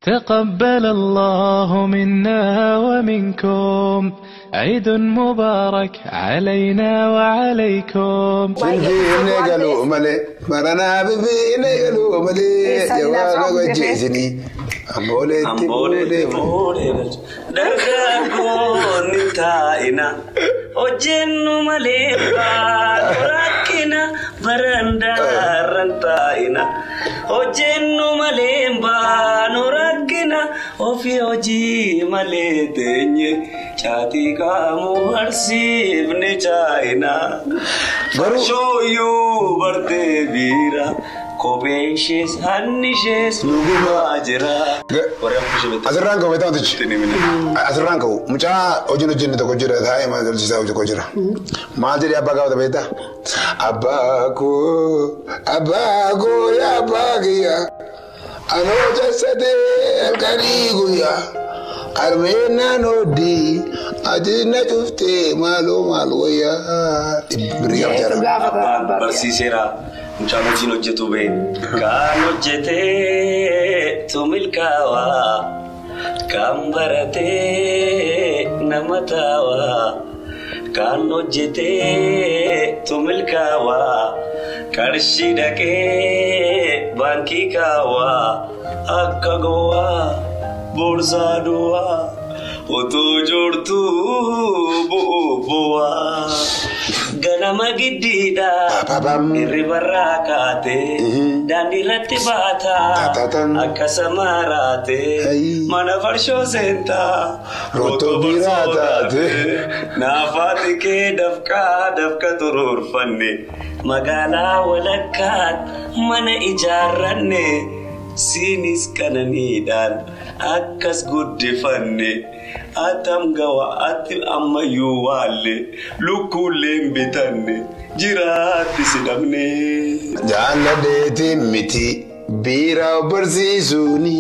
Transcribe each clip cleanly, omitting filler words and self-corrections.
تقبل الله منا ومنكم عيد مبارك علينا وعليكم. Finfinnee galuu malee maranaa finfinnee galuu malee jawaaba gojjeesini ambooleetti fuudhee. Dargaggoonni taa'ina hojjennu malee baatu rakkina barandaarran taa'ina hojjennu malee baanu rakkina ofii hojii malee teenye caatii qaamu barsiifne chaayina. Farshooyyuu bartee biira kopheen ishees hanni ishees nugumaa jira. Asirraan ka'u beektaa wantichi. Asirraan ka'u mucaa hojiin hojjenne tokko jira taa'ee maal galchiisaa hojii tokko jira. Maal jedhee abbaa gaafata beektaa? Abbaa koo abbaa koo yaa abbaa kiyya anoo jassatee halkanii guyyaa harmeen naan oddii ati na cuftee maaloo maal wayyaa. Birrii qaba jara. Abbaan barsiiseera. Mucaan hojiin hojjetu bee. Kan hojjetee tu milkaawaa. Kan baratee nama taawaa. Kan hojjetee tu milkaawaa. Qarshii dhaqee baankii kaawaa. Akka gowwaa boorsaa duwwaa. Utuu jirtuu bu'uuf. Ganama giddiidha. Hirribarraa kaate. Daandii irratti baata. Akka samaaraate. Mana farshoo seentaa. Rottoo biiraa taate. Naafaati kee dafqaa dafqa turuurfanne. Magaalaa walakkaat mana ijaarranne. Siinis qananiidhaan akkas guddifanne. Atam gawa ati ammayyuu waalle lukkuullee hin bitanne jiraatti si dhabne. Jaaladheetiin miti biiraa barsiisuuni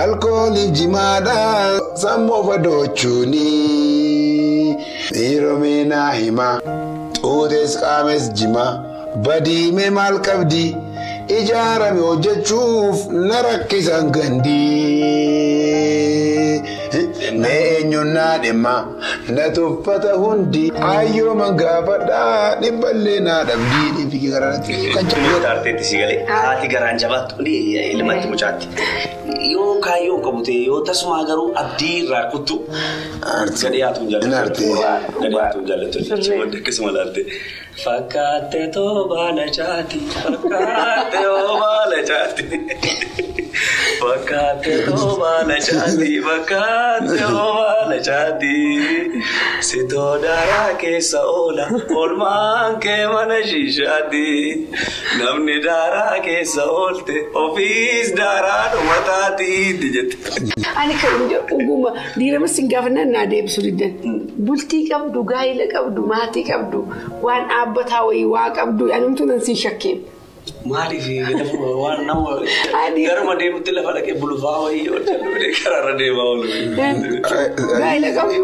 alkooliif jimaadhaan sammuu fadochuuni. Dhiiromee naa hima xuuxees qaames jima badiimee maal qabdi ijaarame hojjechuuf na rakkisan gandii. Mee eenyuun naa dhimma na tuffata hundi ayyooman gaafadhaa dhibballee naa dhabdii dhiifi karaatti. Taarteetti si galee haati garaan jabaattu ilmatti mucaatti. Yoo kaayyoo qabu ta'e yoo tasumaa garuu abdii irraa kuttu gadi haatu hin jaallattu. Gadi haatu hin jaallattu. Wanti akkasuma laalte. Fakkaattee too baala caati. Fakkaattee oo baala caati. Fakkaattee too baala caati. Fakkaattee oo baala caati. Sitoo daaraa keessa oola. Oolmaan kee mana shiishaati. Namni daaraa keessa oolte ofiis daaraa dhuma taati jette. Ani kan dhuguma diirama sin gaafannaan naa deebisu diddan. Bultii qabdu, gaa'ela qabdu, maatii qabdu, waan dhaabbataa wayii waa qabdu, anumtu nan sin shakkeem. Maaliif waan nama garuma deemutti lafa dhaqee bulufaa wayii ol jallu karaarra deemaa oolu. Gaa'ela qabdu.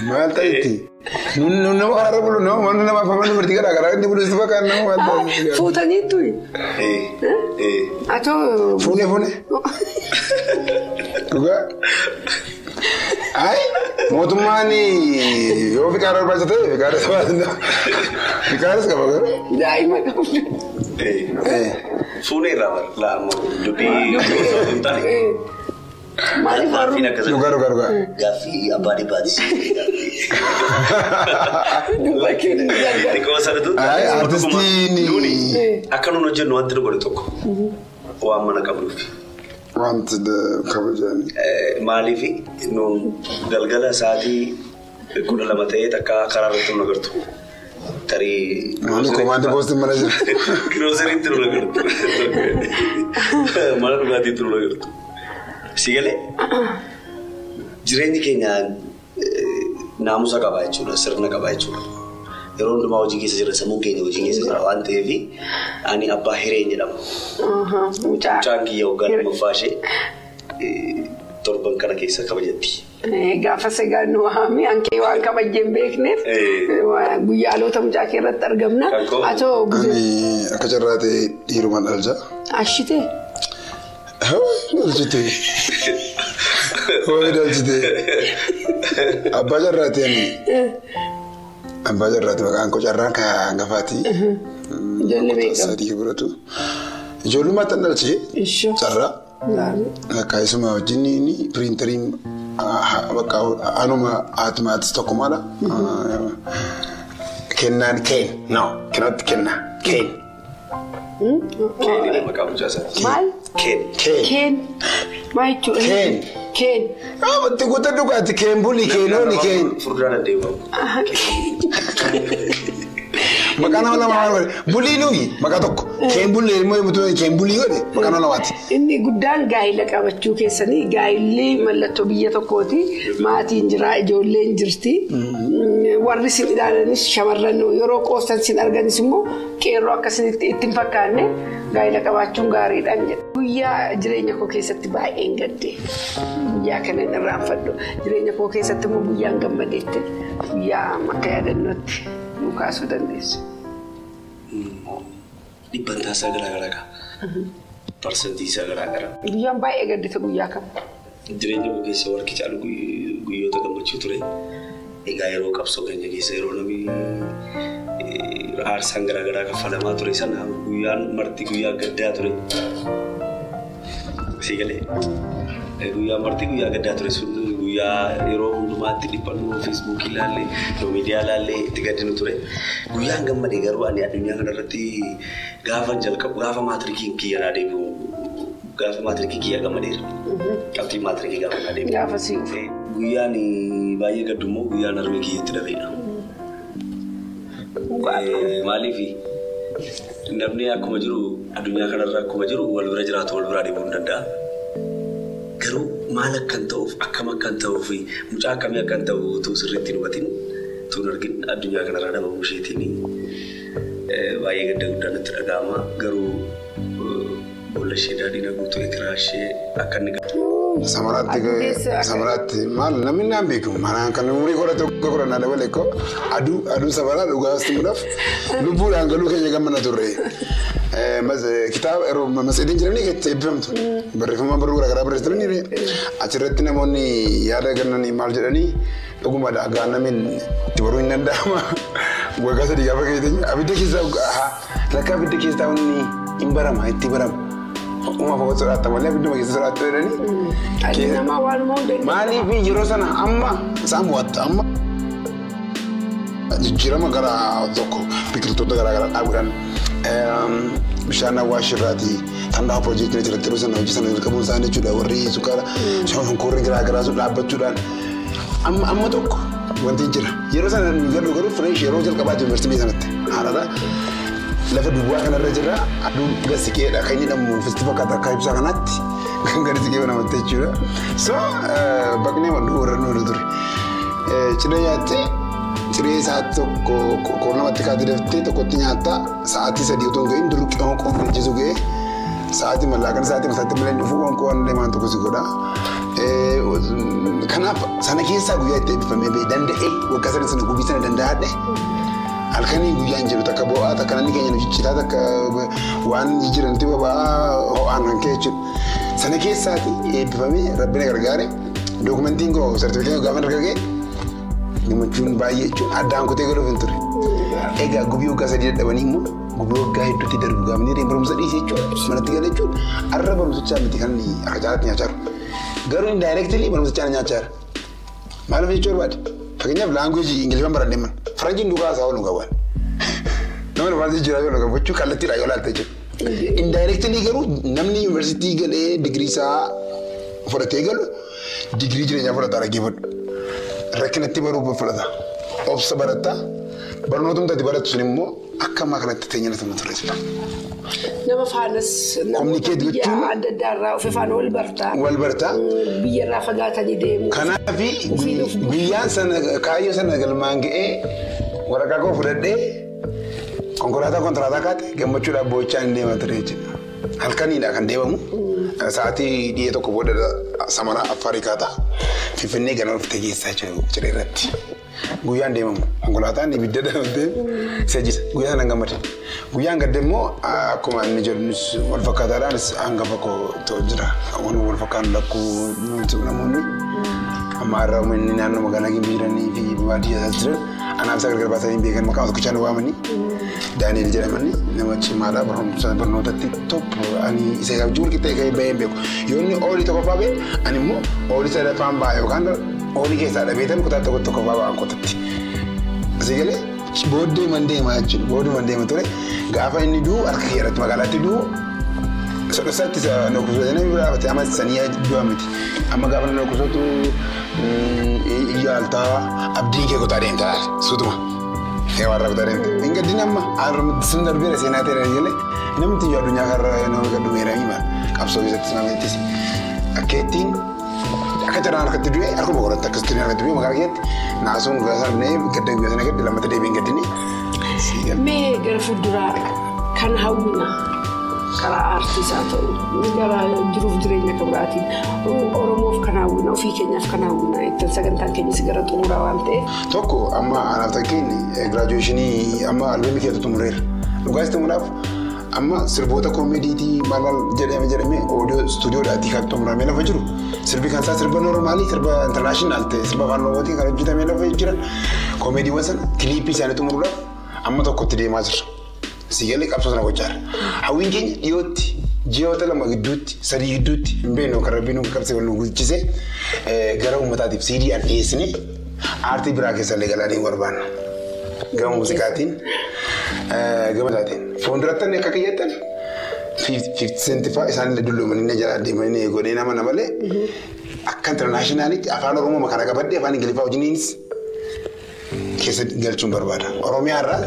Maal ta'etti? Nama karaarra bulu nama manni nama afaan dubartii garaa garaa inni bulu si fakkaata nama maal ta'e. Fuutanii turi. Atoo. Fuune fuune. Dhugaa. Ayi mootummaan yoo fiqaara barbaachisa ta'e fiqaara fiqaaras qaba garuu. Daa'ima qabdu. Fuune irraa bara laamu dubbii hin taane. Maaliif Gaaffiin akkasii. Dhugaa dhugaa dhugaa. Gaaffii abbaa dhibbaati. Dubbachuu hin danda'u. Xiqqoo sanatu. Ayi artistiin. Akka nuun hojjennu wanti nu godhe tokko waan mana qabnuuf. Wanti kabajan. Maaliif nuun galgala sa'aatii 12 ta'ee takka karaa irratti nu agartu. Tarii. Maali komaandi poostiin mana jira. Girooseriitti nu agartu. Mana dhugaatiitti nu agartu. Si galee jireenyi keenya naamusa qaba jechuudha sirna qaba jechuudha. Yeroo hundumaa hojii keessa jira sammuun keenya hojii keessa jira waan ta'eef ani abbaa hireen jedhama. Mucaan kiyya waggaa lammaffaa ishee torban kana keessa kabajatti. Gaafa segaan nu waami ankee waan kabajjee hin beekneef guyyaa dhaloota mucaa kee irratti argamna. Atoo Ani akka carraa ta'e dhiirumaan dhalcha. Ashitee. Dhalchite. Hooyi dhalchite. Abbaa carraati ani. Abbaa carraati maqaan koo carraan kan hangafaati. Ijoollee meeqa? Sadii biratu. Ijoollummaatti an dhalche. Carraa. Bakka isuma wajjin piriintariin bakka anuma haati tokko mala. Kennaan keen. No, kennatti kenna. Keen. Keen maqaa mucaa isaati. Maal? Keen. Keen. Maal jechuudha? Keen. Keen. Itti guutuu dhugaati keen buli keenooni keen. Furdaan adeemamu. Maqaa nama lama maal godhe? Bulii nuyi maqaa tokko. Keen bulii immoo yommuu keen bulii godhe maqaa nama lamaati. Inni guddaan gaa'ela qabachuu keessanii gaa'elli mallattoo biyya tokkooti. Maatiin jira, ijoolleen jirti. Warri sin ilaalanis shamarran yeroo qoostan sin arganis immoo qeerroo akkasitti itti hin fakkaanne gaa'ela qabaachuun gaariidhaan jedha. Guyyaa jireenya koo keessatti baay'een gadde. Guyyaa kana hin irraanfadhu. Jireenya koo keessatti immoo guyyaan gammadeetti. Guyyaa akka yaadannootti nu kaasuu dandeessu. Dhibbantaa isaa garaa garaa. Parsantii isaa garaa garaa. Guyyaan baay'ee gaddite guyyaa kam? Jireenya koo keessa warqii caalu guyyoota gammachuu ture. Egaa yeroo qabsoo keenya keessa yeroo namni aarsaan garaa garaa kaffalamaa ture sana guyyaan marti guyyaa gaddaa ture. Siigalee guyyaan marti guyyaa gaddaa ture sun guyyaa yeroo hundumaatti dhiphannoo feesbuukii ilaallee miidiyaa ilaallee itti gaddinu ture. Guyyaan gammadee garuu ani addunyaa kanarratti gaafa jalqabu gaafa maatirikiin kiyya naa deebi'u gaafa maatirikii kiyya gammadeera. Qabxiin maatirikii gaafa naa deebi'u. Gaafa si'uuf. Guyyaan baay'ee gaddummoo guyyaan harmee kiyyatti dhabeedha. Maaliif namni akkuma jiru addunyaa kanarra akkuma jiru wal bira jiraatu wal biraa deemuu hin danda'a. Garuu maal akkan ta'uuf akkam akkan ta'uuf mucaa akkamii akkan ta'u utuu sirriitti hin hubatin utuu hin argin addunyaa kanarraa dhabamuu isheetiin baay'ee gadda guddaan natti dhaga'ama. Garuu boolla ishee daadhiin guutuu ekeraa ishee akka inni. Samaraatti maal namni naan beeku manaan kan umurii godhate godhannaa dabale ko aduu safaraa dhugaas timuudhaaf lubbuudhaan galuu keenya gammana turre. Kitaaba yeroo matseetiin jiranii keessatti eebbifamtu barreeffama barruu garaagaraa barreessitanii achirratti namoonni yaada kennanii maal jedhanii dhugumadha gaannamiin itti baruu hin danda'ama. Waggaa sadii gaafa keessatti abidda keessaa lakka abidda keessaa inni hin barama itti barama. Uumaaf akka sodaata malee abidduma keessa sodaattu jedhanii. Namaa waanuma hunda. Maaliif yeroo sana amma isaan mo'atta amma jijjiirama gara tokko biqiltoota garaa garaa dhaabuudhaan bishaan awwaash irraatii tanda'a piroojeektiin irratti yeroo sana hojii sana jalqabuun isaanii jechuudha warri sukkaara shonkorri garaa garaa sun dhaabbachuudhaan amma tokko wanti jira yeroo sana garuu garuu fireesh yeroo jalqabaati yuunivarsiitii sanatti haaraadha. Lafa duwwaa kanarra jira aduun gadi-siqeedha kan inni jedhamu fisti fakkaata akka ibsaa kanaatti kan gadi-siqee namatti jechuudha. So baqnee warra nu ture. Ciree nyaattee ciree sa'aatii tokko kornamatti kaatee daftee tokkotti nyaatta sa'aatii sadii otoo hin ga'iin dur qoonqoo hojjetu ga'ee sa'aatii mallaaqan sa'aatii masaatti malee dhufu qoonqoo waan deemaan tokko si godha. Kanaaf sana keessaa guyyaa itti eebbifamee ba'e danda'ee waggaa sana sana gubii sana danda'adhe. Halkanii guyyaan jiru takka bo'aa takka namni keenya nu jijjiiraa takka waan jijjiiramti boba'aa ho'aan kan ka'e jechuudha. Sana keessaati eebbifamee rabbi na gargaare dookumentiin koo sartifikeetii gaafa argame gammachuun baay'ee jechuudha addaan kutee galuuf hin ture. Egaa gubii waggaa sadii dadhabanii immoo gubii waggaa hedduutti darbu gaafni barumsa dhiisee jechuudha manatti gala jechuudha har'a barumsichaa miti kan harka caalaatti nyaachaa jiru. Garuu indirectly barumsichaa nyaachaa jira. Maaliif jechuu barbaade? Fakkeenyaaf laanguweejii Ingiliffaan baradhee mana. Faranjiin duukaa haasa'aa oolu qaban. Namni faranjii jiraa oolu qabu jechuun kallattiidhaan yoo ilaalte jechuudha. Indirectly garuu namni yuunivarsiitii galee digirii isaa fudhatee galu digirii jireenyaa fudhataa dhaggeeffadhu. Rakkinatti baruu fudhata. Obsa baratta. Barnootumti ati barattu sun immoo akka ammaa kanatti teenya nama ture jira. Nama faanas namoota biyya adda addaa irraa ofi faana wal bartaa. Wal bartaa. Biyya irraa fagaatanii deemu. Kanaaf guyyaan sana kaayyoo sana galmaan ga'ee waraqaa koo fudhadhee konkolaataa konkolaataa kaate gammachuudhaaf boo'ichaan hin deemaa ture jechuudha. Halkaniidha kan deemamu. Sa'aatii dhiyee tokko booda samara Affaarikaa ta'a. Finfinnee gana dhuftee geessaa jiru irratti. Guyyaan deemamu konkolaataan ibidda dhabdee isa jisa. Guyyaa sana gammade. Guyyaan gadde immoo akkuma inni jedhu wal fakkaataadhaan hangafa koo ta'u jira. Waan wal fakkaatu lakkuu namoonni amma har'a inni naannoo magaalaa Gimbii jiranii fi baadiyyaa isaas jiran anaaf isa gargar baasanii beekan maqaa tokkichaan waamanii Daani'el jedhamanii nama cimaadha barnootatti top ani isa wajjin wal qixxee ka'ee bahee hin beeku. Yoo inni oolii tokkoffaa bahe ani immoo oolii sadaffaan baha yookaan oolii keessaa dhabeetan kutaa tokko tokkoffaa bahan kotatti. Asii galee booddee man deemaa jechuudha. Booddee man deema ture gaafa inni du'u harka kee irratti magaalaatti du'u sodhosatti dhukkubsatanii bira dhaabate amma sanii du'a miti. Amma gaafa inni dhukkubsatu iyyaaltaa abdiin kee kutaa deemtaa suutuma. Warra kutaa deemta. Hin gaddin amma sun darbeera seenaa ta'e jedhee namni iyyuu addunyaa kanarra nama gaddumeera himan qabsoo keessatti namittis. Akkeettiin akka carraan harkatti du'e harkuma godhatte akkasitti harkatti du'e magaalaa keessatti naasuun guyyaa sana gadda guyyaa sana gadde lammata deebiin gaddini. Mee gara fuulduraa kan hawwina karaa aartiis haa ta'u gara jiruuf jireenya kan biraatiin Oromoof kan hawwina ofii keenyaaf kan hawwina ittiin sagantaan keenyas gara xumuraa waan ta'eef. Tokko amma anaaf takkiin giraajuweeshinii amma albeemii keessa xumureera. Dhugaas xumuraaf amma sirboota koomeediitii maal jedhame oodiyoo istuudiyoodhaatii kan xumuramee lafa jiru. Sirbi kan isaa sirba noormaalii sirba intarnaashinaal ta'e sirba afaan Oromootiin kan hojjetamee lafa jiran koomeediiwwan sana kiliippii isaanii xumuruudhaaf amma tokkotti deemaa jira. Sigalee qabsoo sana gochaa jira. Hawwiin keenya dhiyootti ji'oota 2 gidduutti 3 gidduutti hin beeknu kan rabbiin nu qabsee wal nu guddisee gara uummataatiif siidiidhaan dhiyeessinee aartii biraa keessallee galaa deemuu barbaanna. Gama muuziqaatiin gama isaatiin fuulduratti akka kiyyattan 50 cent fa'aa isaanillee dulloomanii na jalaa deemanii godhee nama na malee akka intarnaashinaalitti afaan Oromoo kana qabadde afaan Ingiliffaa wajjiniinis keessa galchuun barbaada. Oromiyaa irraa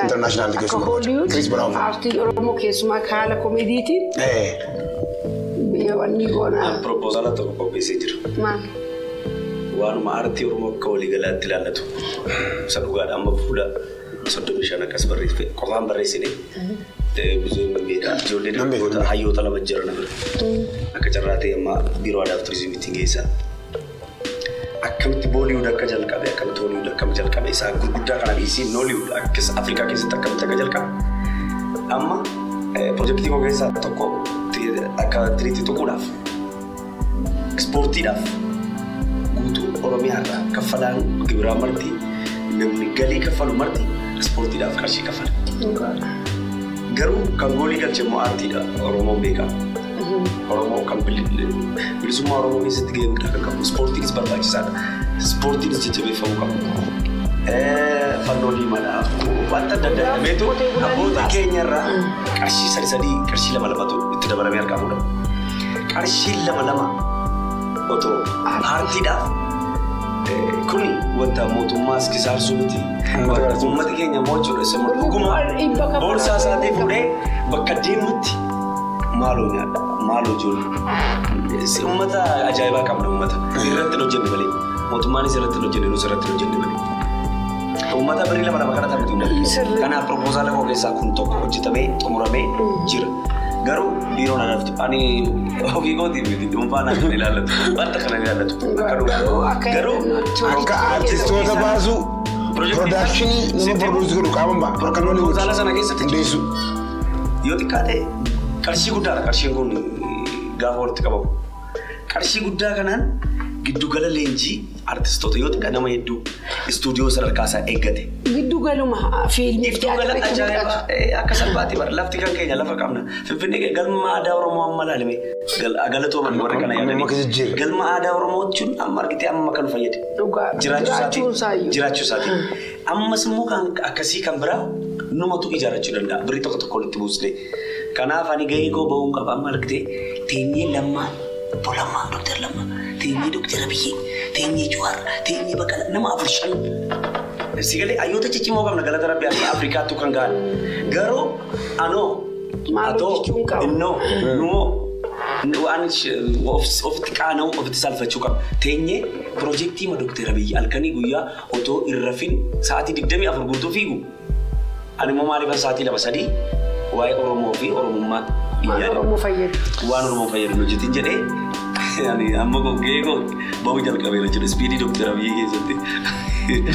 intarnaashinaalitti keessuun barbaada. Chris Brown. Aartiin Oromoo keessumaa haala komeediitiin. Biyya wanni goonaa. Propoozaala tokko qopheessee jira. Maal? Waanuma aartii Oromoo akka waliigalaatti ilaallatu. Isa dhugaadha amma fuula 35 akkas barreesse qofaan barreessine. Ijoollee dargaggoota hayyoota 2 jiran bira. Akka carraa ta'e amma biiroo aadaa fi turizimiitti geessa. Akkamitti Booliwud akka jalqabe akkamitti Hooliwud akkamitti jalqabe isaa gurguddaa kana dhiisii Nooliwud Afrikaa keessatti akkamitti akka jalqabe. Amma pirojektii koo keessaa tokko akka tiriitti tuquudhaaf ispoortiidhaaf guutuu Oromiyaa irraa kaffalaan gibiraa marti namni galii kaffalu marti ispoortiidhaaf qarshii kaffala. Garuu kan goolii galche immoo aartiidha Oromoon beekama. Oromoo kan bilisummaa Oromoo keessatti gahee guddaa kan qabu. Ispoortiinis barbaachisaadha. Ispoortiinis jajjabeeffamuu qabu. Fannoo diimaadha. Wanta adda addaa beektu abbootii keenya irraa qarshii 3 qarshii 2 2tu itti dabalamee argamudha. Qarshii 2 2 otoo aartiidhaaf kuni wanta mootummaas kisaarsuu miti. Uummata keenya immoo jechuudha. Isa dhuguma boorsaa isaatii fuudhee bakka deemutti maaloo nyaadha maaloo ijoollee. Uummata ajaa'ibaa qabna uummata. Irratti hin hojjenne malee. Mootummaanis irratti hin hojjenne nus irratti hin hojjenne malee. Uummata birrii 2 2 kadhata miti uummata. Kanaaf propoozaala koo keessaa kun tokko hojjetamee xumuramee jira. Garuu biiroon anaaf ani ofii kootii miti dhuunfaa naaf hin ilaallatu. Wanta kana hin ilaallatu. Garuu akka aartistoota baasuu piroodakshinii nama produusi godhu qaaman ba'a. Akka Propoozaala sana keessatti hundeessu. Yoo xiqqaate qarshii guddaadha qarshiin kun gaafa walitti qabamu. Qarshii guddaa kanaan giddugala leenjii artistoota yoo xiqqaa nama hedduu istuudiyoo sadarkaa isaa eeggate. Giddugaluma fiilmii Giddugala ajaa'ibaa akka salphaatti bara lafti kan keenya lafa qabna. Finfinnee galma aadaa Oromoo amma ilaalame galatooman warra kana yaadanii. Galma aadaa Oromoo jechuun amma argitee amma kan fayyade. Jiraachuu isaatii. Ammas immoo kan akkasii kan biraa numatu ijaarrachuu danda'a. Birrii tokko tokkoon itti buusnee. Kanaaf ani gahee koo bahuun qaba amma argitee teenyee lammaa Obbo Dooktar Lammaa teenyee Dooktar Abiyyi teenyee Jawaar teenyee Baqqalaa nama 4 5. Sigalee hayyoota ciccimoo qabna galata Rabbii Afrikaattu kan gahan. Garuu anoo atoo innoo numoo waan ofitti qaana'u ofitti salphachuu qaba. Teenyee pirojektii ma Dooktar Abiyyi halkanii guyyaa otoo hin rafin sa'aatii 24 guutuu fiigu. Ani immoo maaliifan sa'aatii 2 3 waa'ee Oromoo fi Oromummaa Waan Oromoo fayyadu. Waan Oromoo fayyadu hojjetin jedhee ani amma gogee koo bahuu jalqabeera jechuudha. Ispiidii Dooktar Abiyyi keessatti.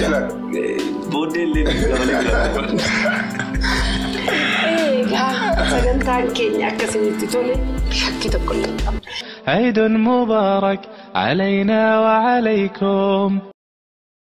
Jalaan. Booddee illee dabalee jira. Egaa sagantaan keenya akkasinitti tole shakkii tokko illee hin qabnu. عيد مبارك علينا وعليكم.